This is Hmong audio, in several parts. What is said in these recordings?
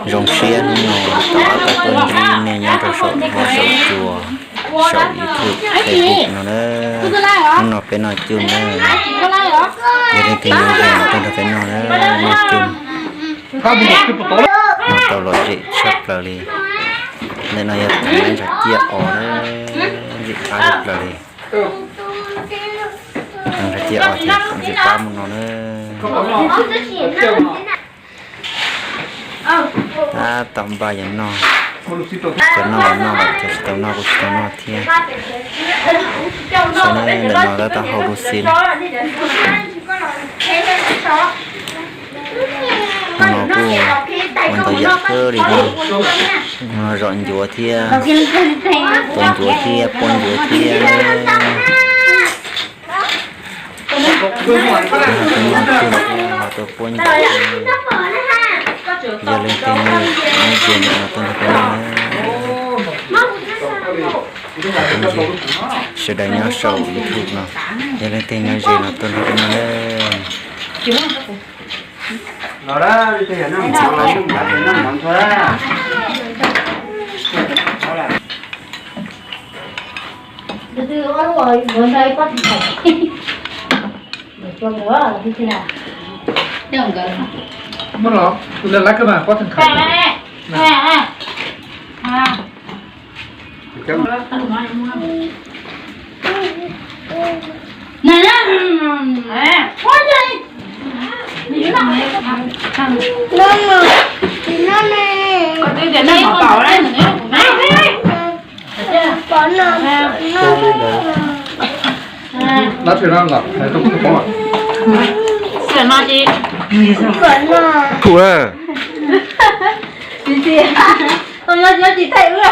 Zoo siab hnub no tau ob peb tug ntsib nej nyob rau saum huab saum cua, saum YouTube, Facebook no na. Hnub no peb noj cub na, yog leej twg nyob ze no tuaj nrog peb noj na, noj cub. Noj tau lom zem tshaj plaws li. Ntawm no yog tag nrho ciaj os na, ntxim qab tshaj plaws li. Tag nrho ciaj os ces ntxim qab mus no na. Tab tom npaj yuav noj, cov noj los noj lawm, cov tsis tau noj kuj tsis tau noj thiab. Saib na, ntawm no tab tom hau lub xib. Hnub no kuj ua ntau yam kawg li no, zom ncuav thiab, tua ncuav thiab, pua ncuav thiab. Ho tua puab ncuav, yog leej twg nyob ze no tuaj nrog peb noj na. Sawv daws nyob saum YouTube no, yog leej twg nyob ze no tuaj nrog peb noj na. Muab los, tus lawv lab kawg mas pob theem khawv. Lab tshwm no los hais rau kuv paub. Kuv tsis thaij wb,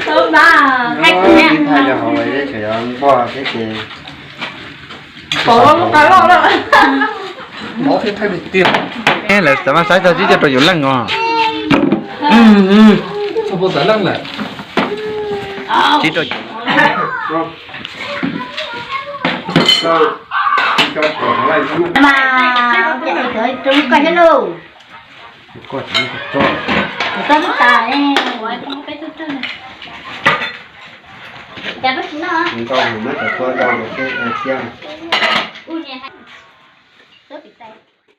tau mas. Thaij yog hauv lawv tseem yuav npog thiab ces mov thiab thaij tiag tiag. Lawv xav mas saib txog tsib caug rau yus leej os. Txog puas tawm leej lawm? Tsib rau. Mas, koj thiab lauj. Koj tsis tas, cas koj tsis noj? Nto mus muab cov kua rau thiab.